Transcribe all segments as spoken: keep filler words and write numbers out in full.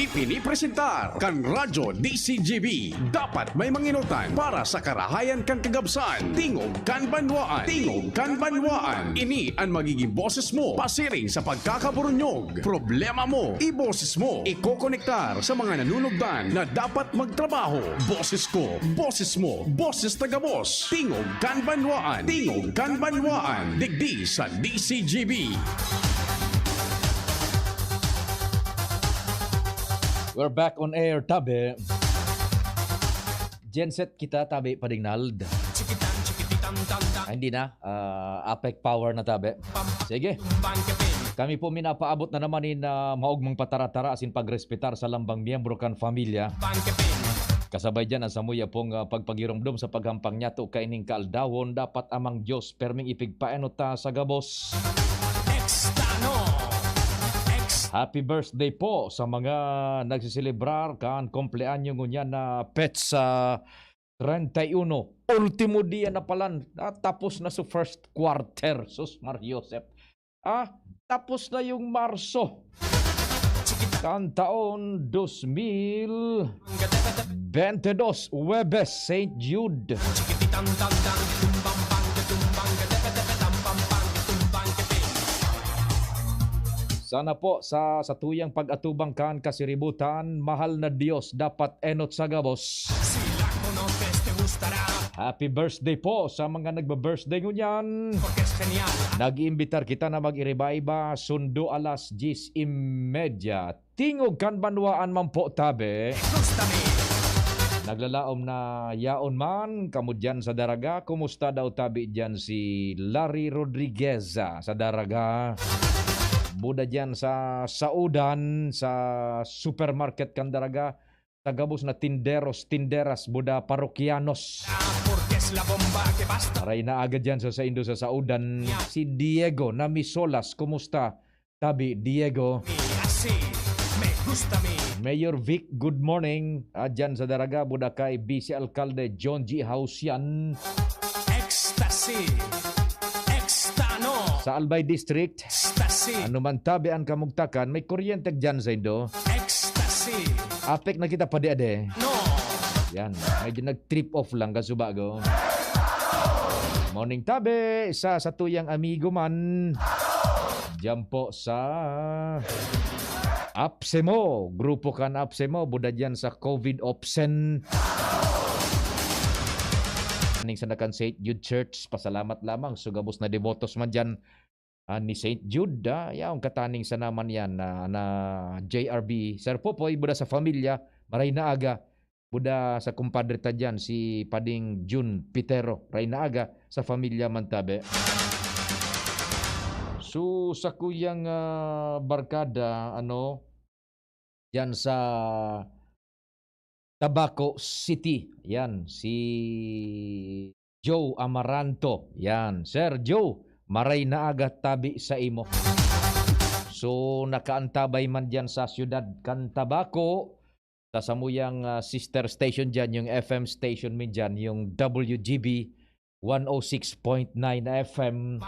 Ipinipresentar kan Radyo D C G B. Dapat may manginutan para sa karahayan kan kagabsan. Tingog kan banwaan. Tingog kan banwaan. Ini an magiging boses mo pasiring sa pagkakaburunyog. Problema mo, iboses mo. Ikokonektar sa mga nanunugdan na dapat magtrabaho. Boses ko, boses mo, boses tagabos. Tingog kan banwaan. Tingog kan banwaan. Digdi sa D C G B. We're back on air, tabi. Genset kita, tabi, Pading Nald. Ah, hindi na. Ah, APEC power na, tabi. Sige. Kami po minapaabot na naman in, ah, maogmang pataratara asin pagrespetar sa lambang miyembro kan pamilya. Kasabay dyan ang samuya pong, ah, pagpagiromdom sa paghampang niyato kaining kaaldawon. Dapat Amang Diyos perming ipigpaenot ta sa gabos. Extano. Ex- Happy birthday po sa mga nagsiselebrar kan kumpleanyo ngunyan na petsa treinta y uno. Ultimo dia na palan. Ah, tapos na sa first quarter. Sus, Mar Joseph. Ah, tapos na yung Marso. Kan taon dos mil bente dos, Huwebes, Saint Jude. Sana po sa satuyang pag-atubang kan kasiributan, mahal na Diyos, dapat enot sa gabos. Happy birthday po sa mga nagba-birthday ngunyan. Nag-iimbitar kita na mag-iriba-iba, sundo alas diyes y media. Tingog kan banwaan man po, tabi. Naglalaom na yaon man, kamo diyan sa Daraga. Kumusta daw, tabi, diyan si Larry Rodriguez, ah, sa Daraga? Buda diyan sa Saudan, sa supermarket kan Daraga. Sa gabos na tinderos, tinderas, buda parokyanos. Aray na aga diyan sa saindo sa Saudan, si Diego Namisolas. Kumusta, tabi, Diego? Mayor Vic, good morning. Ah, dyan sa Daraga, buda kay Vice Alkalde John G Hausian. Ecstasy. Extano. Sa Albay District. Ecstasy. Ano man, tabi, an kamugtakan, may kuryente dyan sa indo. Ecstasy. APEC na kita, padi, ade. No. Yan, medyo nag-trip off lang, kasubago. Morning, tabi, sa satuyang amigo man. Diyan po sa APSEMO, grupo kan APSEMO, buda diyan sa COVID opsen. Ning sa nakan Saint Jude Church, pasalamat lamang. So, gabos na debotos man diyan, ah, ni Saint Jude, ah, yaong kataning sa naman yan na, na J R B. Sir Popoy, buda sa familia, maray na aga. Buda sa kumpadre ta diyan, si Pading Jun Pitero, ray na aga sa familia man tabi. So, sa kuyang, ah, barkada, ano, diyan sa Tabaco City, yan, si Joe Amaranto. Yan, Sir Joe, maray na aga tabi sa imo. So, nakaantabay man diyan sa siyudad kan Tabaco, sa samuyang, ah, sister station diyan, yung F M station min diyan, yung W G B one oh six point nine F M.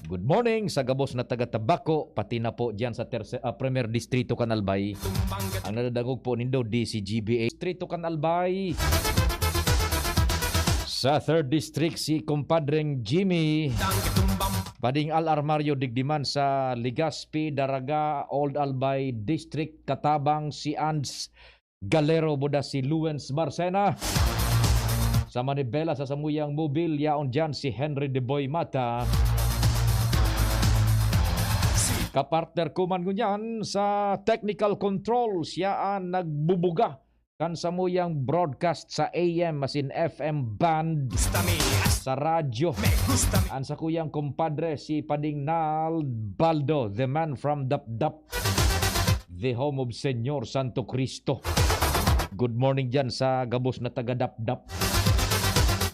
Good morning sa gabos na taga Tabaco, pati na po diyan sa terse-, ah, Primer Distrito kan Albay. Ang nadadangog po nindo, D C G B A Distrito kan Albay. Sa Third District, si Kumpadreng Jimmy. Pading Al Armario, digdiman sa Legazpi, Daraga, Old Albay District, katabang si Ans Galero, buda si Luens Marcena. Sa Manibela, sa samuyang mobil, yaon diyan si Henry De Boy Mata. Kapartner ko man ngunyan sa technical control, siya ang nagbubuga kan samuyang broadcast sa A M asin F M band sa radyo. An sakuyang kumpadre, si Pading Nald Baldo, the man from Dapdap, the home of Señor Santo Cristo. Good morning diyan sa gabos na taga Dapdap.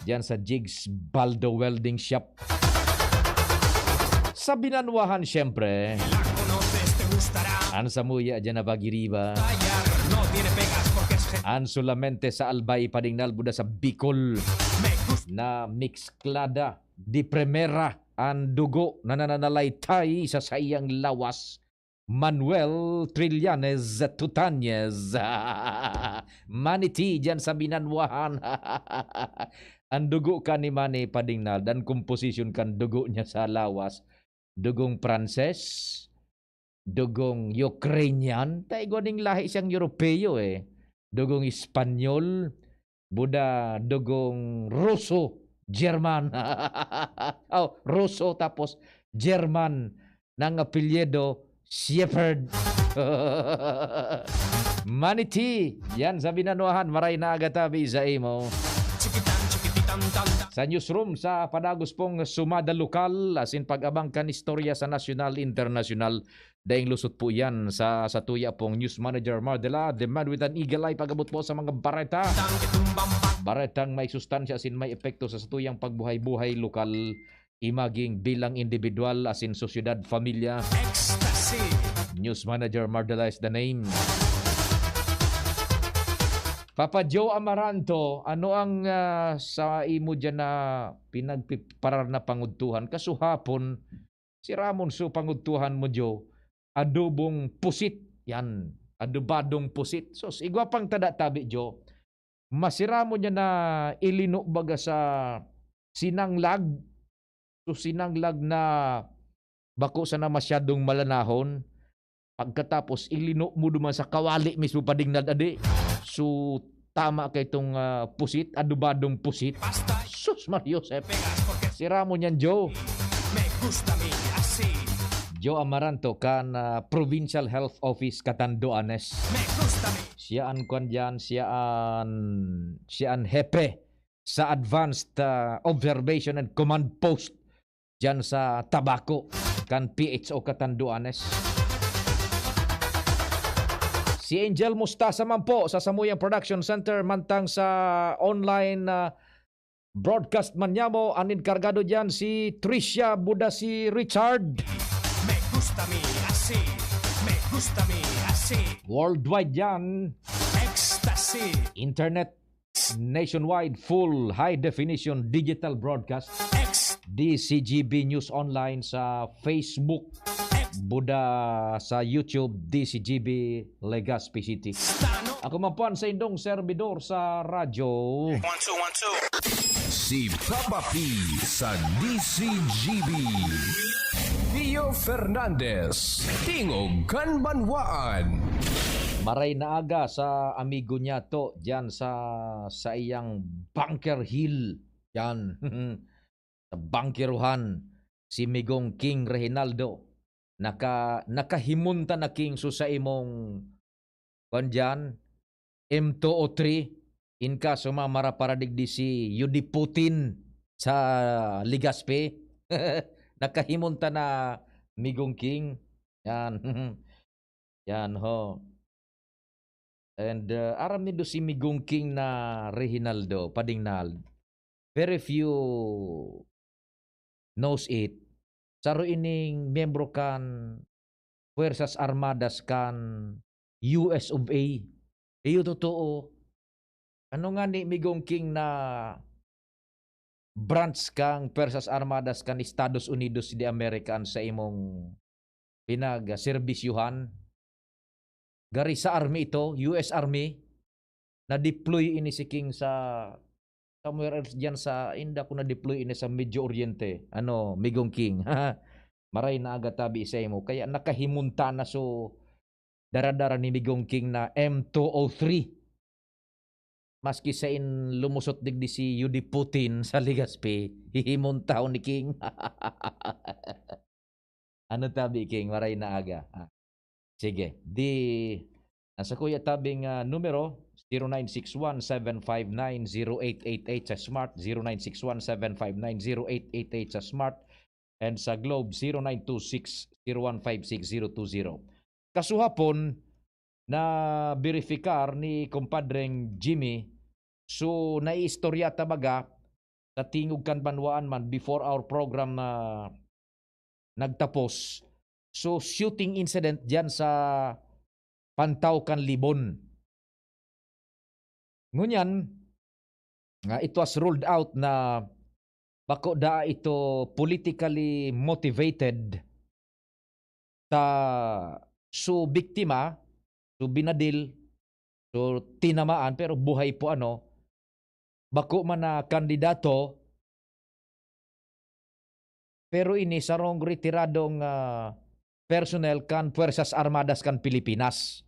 Diyan sa Jigs Baldo Welding Shop. Sa Binanwahan, siyempre. An samuya diyan na pagiriba. An solamente sa Albay, Pading Nald, buda sa Bicol. Na mezclada de primera an dugo na nananalaytay sa saiyang lawas. Manuel Trillanes Tutanes. Manny T diyan sa Binanwahan. Ang dugo ka ni Manny Padingnal, ang komposisyon kan dugo niya sa lawas, dugong Pranses, dugong Ukrainian, ta igwa ning lahi siyang Europeo, eh. Dugong Espanyol, buda dugong Ruso, German. Oh, Ruso tapos German, nang apelyido Shepherd. Manny T, yan sa Binanuahan, maray na aga tabi sa imo. Sa newsroom sa Padagos pong Sumada Lokal, asin pag-abang kan istorya sa nasyonal, internasyonal, daing lusot po yan sa, sa tuya pong News Manager Mardela, the man with an eagle eye, pag-abot po sa mga bareta. Baretang may sustansya asin may epekto sa satuyang pagbuhay-buhay lokal, imaging bilang individual asin sosyedad, pamilya. Ecstasy. News Manager Mardela is the name. Papa Joe Amaranto, ano ang, ah, sa imo dyan na pinagpiparar na pangudtuhan? Kasuhapon, si Ramon, so pangudtuhan mo, Joe, adobong pusit. Yan, adobadong pusit. Sus, igwa pang tada tabi, Joe. Masira mo niya na ilino baga sa sinanglag. So, sinanglag na bako sana masyadong malanahon. Pagkatapos, ilino mo duman sa kawali mismo, padingnad adi. So, tama kay itong, ah, pusit, adobadong pusit. Sus, Mario Josep. Sira mo niyan, Joe. Me gusta mi así. Joe Amaranto kan, ah, Provincial Health Office Catanduanes. Me gusta mi. Siya an kwan diyan, siya an, siya an hepe sa Advanced, ah, Observation and Command Post diyan sa Tabaco kan P H O Catanduanes. Si Angel Mustasa man po sa Samuyang Production Center, mantang sa online, ah, broadcast man niamo, an enkargado diyan si Tricia Budasi Richard. Me gusta mi así. Me gusta mi así. Worldwide yan. Ecstasy. Internet nationwide, full high definition digital broadcast. X. D C G B News Online sa Facebook. X. Buda sa YouTube, D C G B Legazpi City. Stano. Ako man po ang sa indong servidor sa radyo. One, two, one, two. Si Papa P sa D C G B. Pio Fernandez, Tingog kan Banwaan. Maray na aga sa amigo niya to, diyan sa, sa iyang Bunker Hill. Yan. Sa Bunkeruhan, si Migong King Reginaldo. Naka-, nakahimunta na, King, so sa imong, kwan diyan, M two oh three, in kaso ma-, maraparadigdi si Yudi Putin sa Legazpi. Nakahimunta na, Migong King. Yan. Yan, ho. And, uh, aram nindo si Migong King na Reginaldo, padingnal. Very few knows it. Saro ining miyembro kan Fuerzas Armadas kan U S of A. Iyo, totoo. Ano nga ni Migong King na branch kang Fuerzas Armadas kan Estados Unidos de America an sa imong pinagserbisyuhan? Gari sa army ito, U S Army. Na-deploy ini si King sa somewhere else diyan sa, inda ko na-deploy ini sa Medio Oriente. Ano, Migong King? Maray na aga tabi sa imo. Kaya nakahimunta na so daradara ni Migong King na M two oh three. Maski sa in lumusot digdi si Yudi Putin sa Legazpi, hihimuntaw ni King. Ano tabi, King? Maray na aga. Ah. Sige. Di, nasa kuya tabing, ah, numero, zero nine six one, seven five nine, zero eight eight eight sa Smart, zero nine six one, seven five nine, zero eight eight eight sa Smart, and sa Globe, zero nine two six, zero one five six, zero two zero. Kasuhapon, na-verifikar ni Kumpadreng Jimmy, so, naiistorya ta baga, sa Tingog kan Banwaan man, before our program na nagtapos. So, shooting incident diyan sa Pantaw kan Libon. Ngunyan, ah, it was ruled out na bako daa ito politically motivated ta So, biktima, so, binadil, so, tinamaan, pero buhay po, ano, bako man na kandidato, pero ini sarong retiradong, ah, personnel kan Puwersas Armadas kan Pilipinas.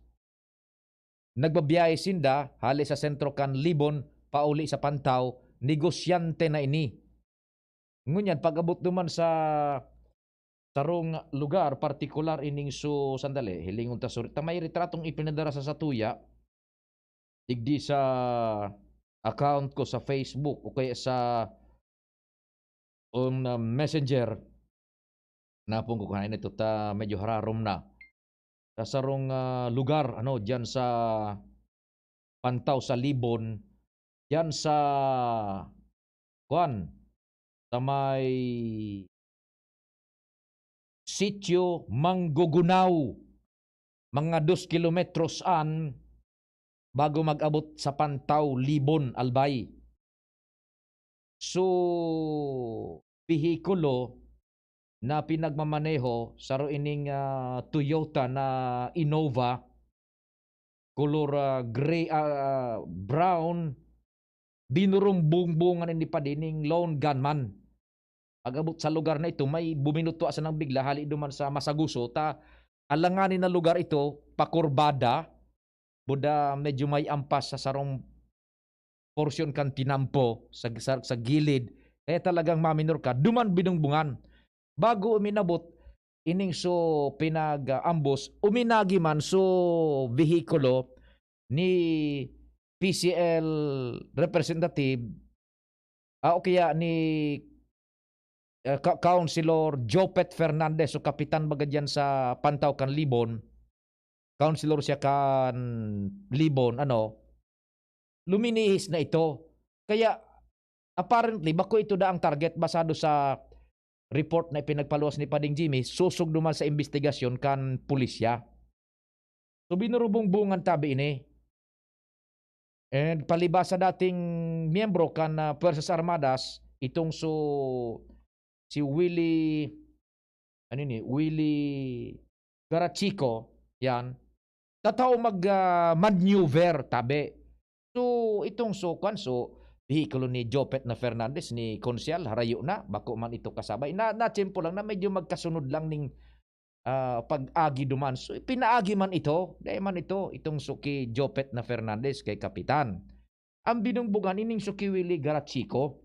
Nagbabiyahe sinda hali sa sentro kan Libon pauli sa Pantaw, negosyante na ini. Ngunyan, pag-abot duman sa sarong lugar, partikular ining su-, sandali, hilingon ta, sorry, ta may retratong ipinadara sa satuya, digdi sa account ko sa Facebook o kaya sa, um, Messenger. Napon ko kahain ito ta medyo hararom na. Sa sarong, ah, lugar, ano, diyan sa Pantaw, sa Libon, diyan sa, kuwan, sa may Sitio Manggugunaw, mga dos kilometros an bago mag-abot sa Pantaw, Libon, Albay. So, behikulo na pinagmamaneho, saro ining, ah, Toyota na Innova, kolor, ah, gray, ah, brown, dinurumbungbungan ini pa dining lone gunman. Pag-abot sa lugar na ito, may buminutwa sanang bigla, hali duman sa Masaguso, ta alanganin na lugar ito, pakurbada, buda medyo may ampas sa sarong porsyon kan tinampo sa, sa, sa gilid. Kaya talagang maminor ka, duman binungbungan. Bago uminabot ining so pinag-ambos, uminagi man so behikulo ni P C L representative, ah, o kaya ni, ah, Ka-, Councilor Jopet Fernandez, so kapitan baga diyan sa Pantaw kan Libon. Councilor siya kan Libon, ano, luminihis na ito. Kaya, apparently, bako ito daang target basado sa report na ipinagpaluwas ni Pading Jimmy, sosog duman sa imbestigasyon kan pulisya. So, binurubungbungan tabi ini. And palibasa dating miyembro kan, ah, Puwersas Armadas, itong so, si Willie, ano ni, Willie Garachico, yan, tatao mag, ah, maneuver, tabi. So, itong so, kwan, so, behikulo ni Jopet na Fernandez, ni Konsyal, harayo na, bako man ito kasabay. Na, natiyempo lang na medyo magkasunod lang ning, ah, pag-agi duman. So, pinaagi man ito, dai man ito, itong so ki Jopet na Fernandez kay Kapitan. Ang binungbugan, ining so ki Willie Garachico.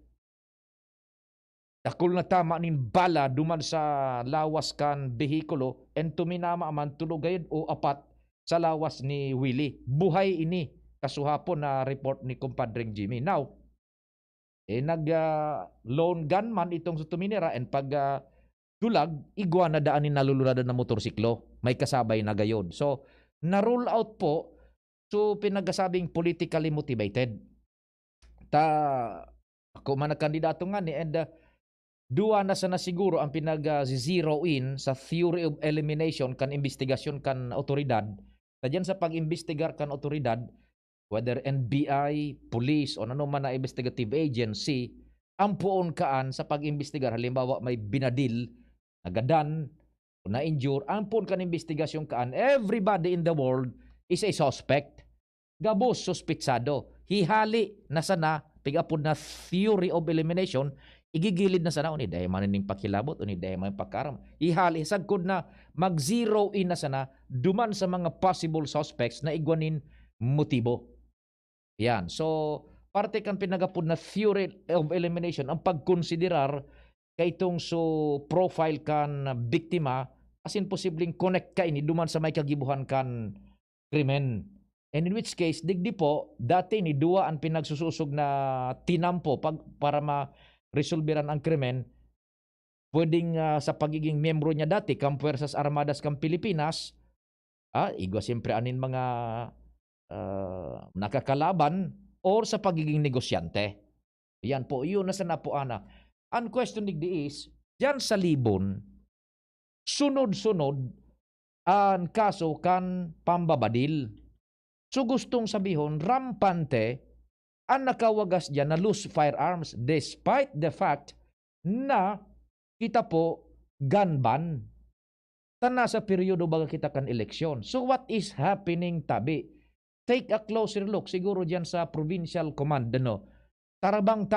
Dakul na tama nin bala duman sa lawas kan behikulo, and tuminama man tulo gayod o apat sa lawas ni Willie. Buhay ini, kasuhapon na report ni Kumpadreng Jimmy. Now, eh, nag, ah, lone gunman itong sa tuminira, and pag, ah, dulag, igwa na daan ni naluluradan na motorsiklo. May kasabay na gayod. So, na-rule out po, so, pinagkasabing politically motivated. Ta, ako man nagkandidato ngani, and, ah, duwa na sana siguro ang pinag, ah, zero in sa theory of elimination kan imbestigasyon kan otoridad. Ta diyan sa pag-imbestigar kan otoridad, whether N B I, police, o ano man na investigative agency, ang poon kaan sa pag-imbestigar, halimbawa, may binadil, nagadan, o na-injure, ang poon kan imbestigasyon kaan, everybody in the world is a suspect. Gabos suspetsado. Hihali na sana, pig-apod na theory of elimination, igigilid na sana, o ni dai man ning pakilabot, o ni dai man pagkaram. Hihali, sagkod na, mag-zero in na sana, duman sa mga possible suspects na igwa nin motibo. Yan. So, parte kan pinagapod na theory of elimination, ang pagkonsiderar kaitong so profile kan biktima, asin posibleng connect kaini duman sa may kagibohan kan krimen. And in which case, digdi po, dati ni duwa ang pinagsususog na tinampo pag, para ma-resolveran ang krimen. Pwedeng, ah, sa pagiging miyembro niya dati kan Puwersas Armadas kan Pilipinas, ah, igwa siyempre anin mga, ah, nakakalaban or sa pagiging negosyante. Yan po, yun na sana po, ana. Ang question digdi is, diyan sa Libon, sunod-sunod an kaso kan pambabadil. So, gustong sabihon, rampante an nakawagas diyan na loose firearms, despite the fact na kita po gun ban. Ta nasa peryodo baga kita kan eleksyon. So what is happening, tabi? Take a closer look siguro diyan sa provincial command, ano? Tarabang